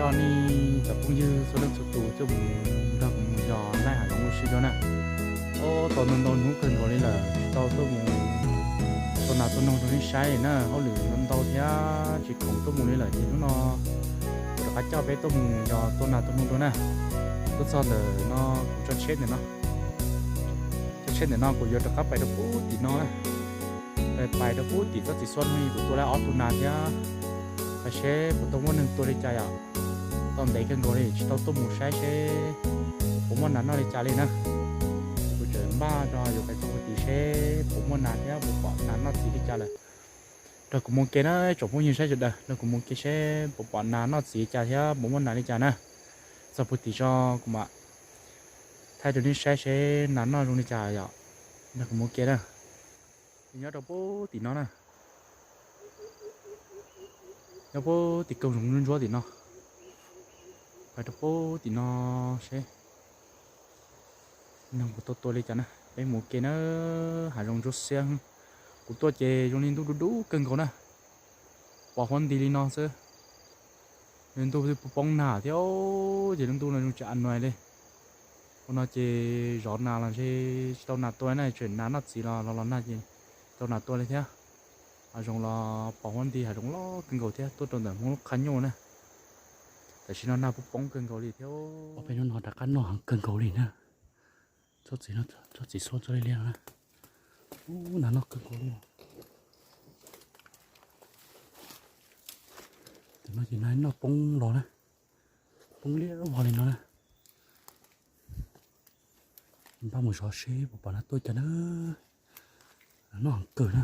Cov nej cov phooj ywg txhua leej txhua tus tuaj mus nrog kuv mus yos laij hav zoov ua si dua na. Ob, tau ntau ntau hnub kawg nkaus li lawm tsis tau tuaj mus tua nas tua noog rau nej saib li na. Hauj lwm ntau ntau thiab tsis khoom tuaj mus li lawm ces hnub no rov qab coj peb tuaj mus yos tua nas tua noog dua na. Tuaj txog ntawm no kuv tso tsheb ntawm no, tso tsheb ntawm no kuv yuav rov qab pais rau pub tim no na. Pais, pais rau pub tim tsob txiv xuab no kuv tua laij ob tug nas thiab. Pais seb puas tau muaj neeg tua li cas yom. Tau ntev kawg nkaus li tsis tau tuaj mus saib seb puas muaj nas noj li cas li na. Kuv tseem npaj rau yuav pais txog puag tim seb puas muaj nas thiab puas pom nas noj txiv li cas lawm. Nrog kuv mus ke na tsoom phooj ywg saib sawv daws, nrog kuv mus ke seb puas pom nas noj txiv li cas thiab puas muaj nas li cas na. Txog puag tim tso kuv mam thaij rau nej saib seb nas noj zoo li cas yom. Nrog kuv mus ke na. Nyob rau pub tim no na. Nyob pub tim koog zoov ntsuab tim no. Pais rau pub tim no seb neeg puas tau tua li cas na. Peb mus ke na. Hav zoov ntsuab xiab. Kuv tuaj ces zoo li ntuj dub dub kawg nkaus na. Pos huab nti li no xwb. Ntuj twb poob nag thiab ces lub ntuj no zoo tsis a nais li. Ua no ces zov nas los ntshe tsis tau nas tua na, tseem nas noj txiv los los los nag ces tsis tau nas tua li thiab. Hav zoov los pos huab nti, hav zoov loj kawg nkaus thiab tuaj rau ntawm Hmoob lub qhab nyuj na. Tam sim no nag poob poob kawg nkaus li thiab. Ob peb hnub no rov qab noj heev kawg nkaus li na. Tsob txiv, tsob txiv xuab txog li liaj no na. Ub, nas noj kawg nkaus li. Tam no ces nas noj poob los na, poob liab vog li no na. Npaj mus zov seb puas pom nas tuaj cas na. Noj heev kawg na.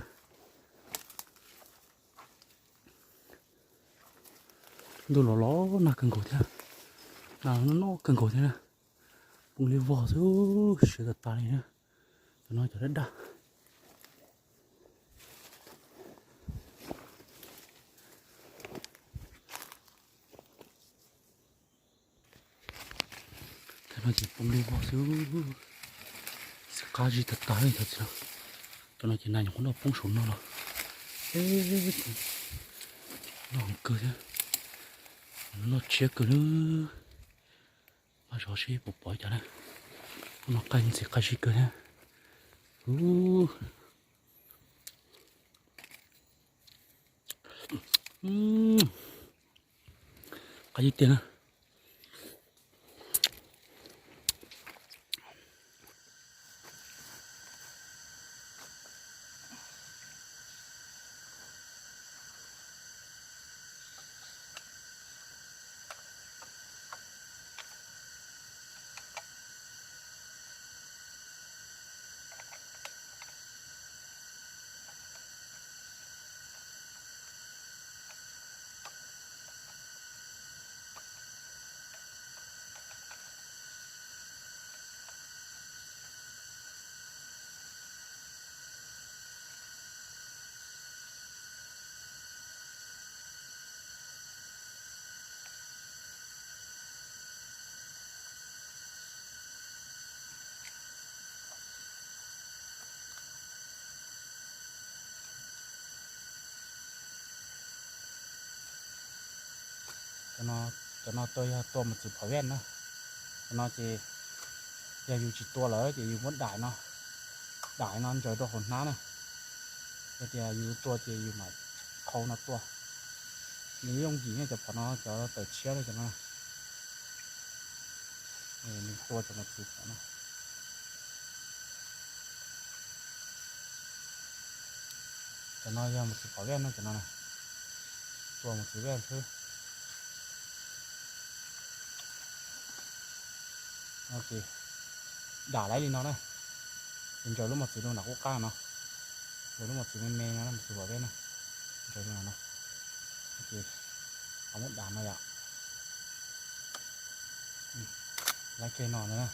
Ntuj los los nag kawg nkaus thiab, nas noj kawg nkaus thiab na. Poob liab vog xwb, siav tas tas li na. Cov no cov daj daj. Tam no ces poob liab vog xwb, txiv qab zib tag tag li cov txiv no. Cov no ces nas nyuam qhuav noj poob saum no los, noj heev kawg thiab, noj tshiab kawg na. Npaj zov seb puas pom cas na. Hnub no qaij ntxim qab zib kawg thiab. Qab zib tiag na. Cov no tua yog tua mos txwv phom vej na. Cov no ces yog yus tsis tua lawm ces yus muab daim no, daim no ntsaws rau hauv hnab na. Yog tias yus tua ces yus mam qhau no tua. Nws yooj yim ne, cov phom no cov tawm tshiab li cov no. Nws tua cov mos txwv phom no. Cov no yog mos txwv phom vej no, cov no na, tua mos txwv vej xwb. Ces dam lawv li no na, ces ntsaws lub mos txwv rau nram qub qab no, ntsaws lub mos txwv me me no, mos txwv phom vej na, ntsaws rau no. Ces ho muab dam no yom, lawv kiag no na.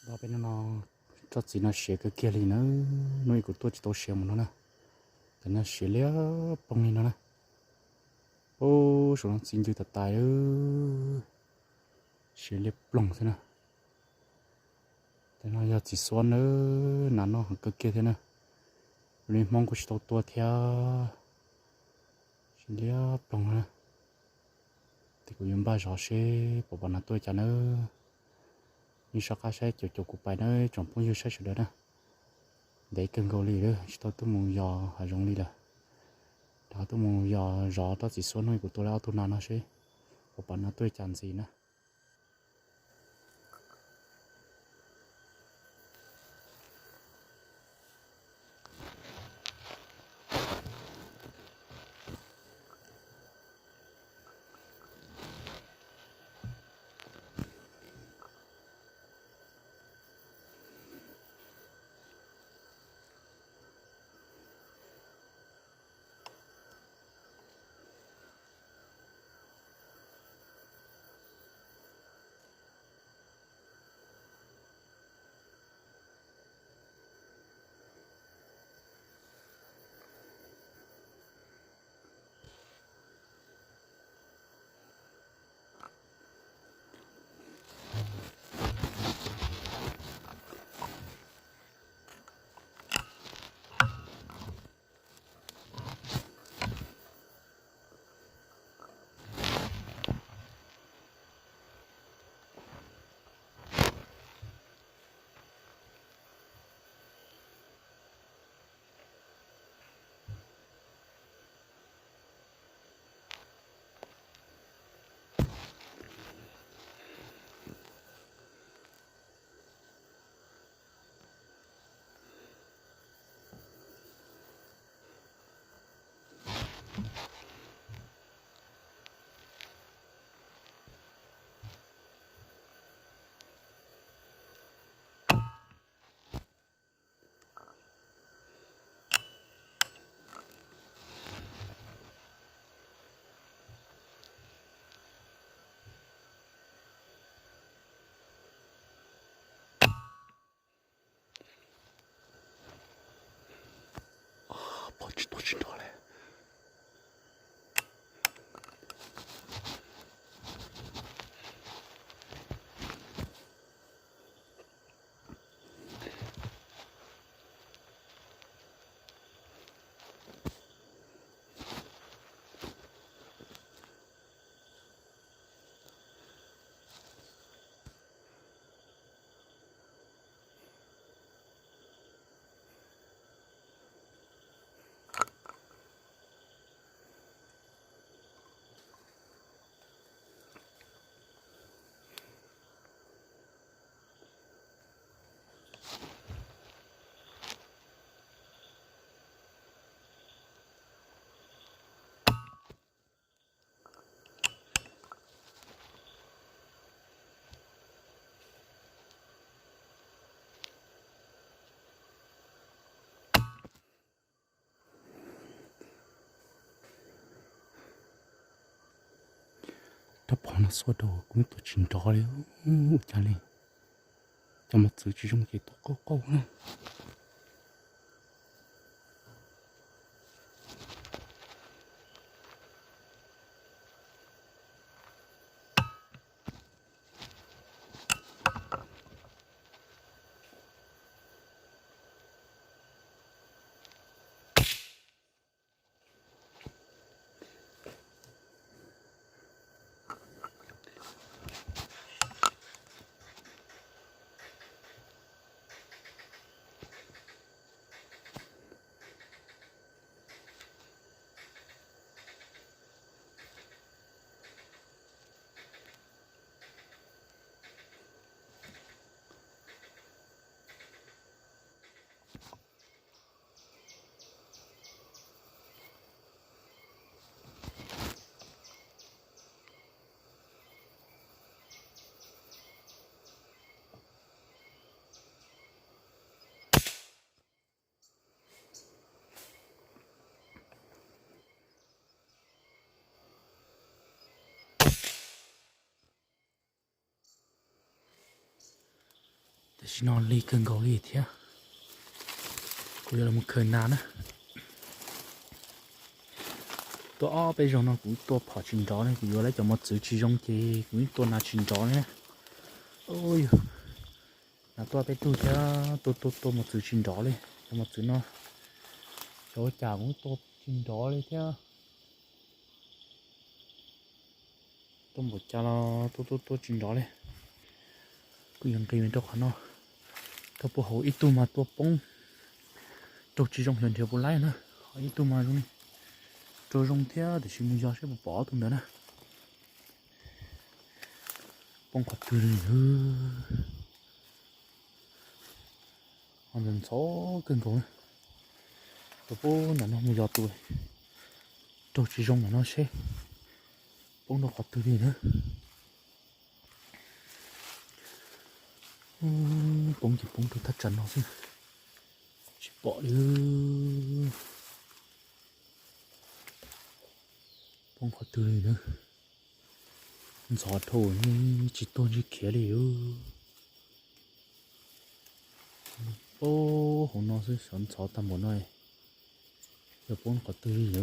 Peb no, tsob txiv no siav kawg kiag li na, hnub ib kuv tuaj tsis tau siav mus no na, tam no siav liab ploog li no na. Ub, saum no txiv ncw tas tas, siav liab ploog xwb na. Tam no yog txiv xuab na, nas noj heev kawg kiag thiab na. Li Hmoob kuj tsis tau tua thiab, siav liab ploog na. Ces kuv yuav npaj zov seb puas pom nas tuaj cas nawb. Nej soj qab saib caum caum kuv pais na tsoom phooj ywg saib sawv daws na. Ntev kawg nkaus li lawm tsis tau tuaj mus yos hav zoov li lawm. Rov tuaj mus yos zov tsob txiv xuab hnub kuv tua lawm ob tug nas no seb puas pom nas tuaj cas ntxiv na. Pom tsis tau tsis nrov li. Rab phom no xuab rau kuv tua tsis nrov li, ua cas li? Cov mos txwv tsis zoo ces tua qaug qaug na. Tam sim no lig kawg nkaus li thiab, kuv yuav los mus khaws nas na. Tuaj ob peb zaug no kuv tua phom tsis nrov li, kuv yuav lawv cov mos txwv tsis zoo ces kuv yeej tua nas tsis nrov li na. Yog, nas tuaj peb tug thiab, tua tua tua mos txwv tsis nrov li. Cov mos txwv no, xyov ua cas kuv tua tsis nrov li thiab. Tua npaum cas los tua tua tua tsis nrov li. Kuv yuav nqis rau qhov no, rau puag hauv ib tug mas tua poob, raug tsis zoo xyov nrhiav puas laib na. Ho ib tug mas zoo, raug zoo thiab tiam sis mus yos seb puas pom ob tug ntawd na. Poob qhov twg li, ho ntxhov ntxhov kawg nkaus na. Rau puag nram no mus yos tus, raug tsis zoo nram no seb poob rau qhov twg li na. Poob ces poob rau thaj tsam no xwb, tsis pom li. Poob qhov twg li na, ntxhov dhau, tsis tuag ntsej khiav li. Poob hauv no xwb, xyov ntxhov tag npaum no, yog poob qhov twg li na.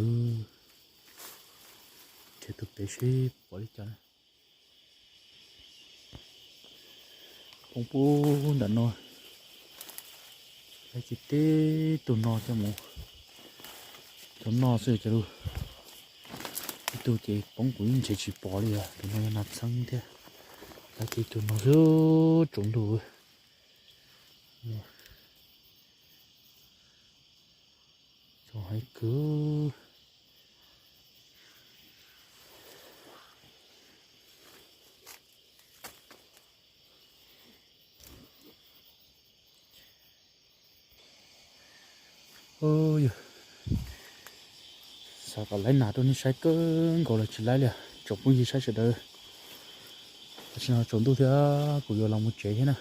Nrhiav tus pem seb pom li cas na. Poob puag nram no, lawv ces teb tus no coj mus, cov no xwb cov lus. Ib tug ces poob kuv yeej nrhiav tsis pom li os, tus no yog nas txheeb thiab. Lawv ces tus no xwb tsaus ntuj. Txaus haiv kawg. Yog, xav kom laib nas rau nej saib kawg nkaus los tsis laib li. Tsoom phooj ywg saib sawv daws, tam sim no tsaus ntuj thiab kuv yuav los mus tsev thiab na.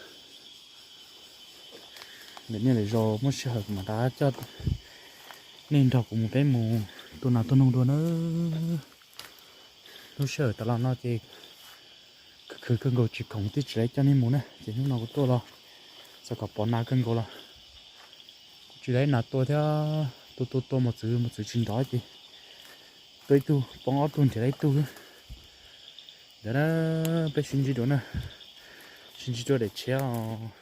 Ntawm nej lawm zaus muaj sij hawm kuv mam rov coj nej nrog kuv mus peb mus tua nas tua noog dua na. Lub sij hawm tas los no ces khwv khwv kawg nkaus tsis khoom thiab tsis laib coj nej mus na, ces hnub no kuv tuaj los xav kom pom nas kawg nkaus los kuv tsis laib nas tua thiab, tua tua tua mos txwv, mos txwv tsis nrov ces tua ib tug poob ob tug nrhiav tau ib tug. Ntawd na, peb sib ntsib dua na, sib ntsib dua daim tshiab os.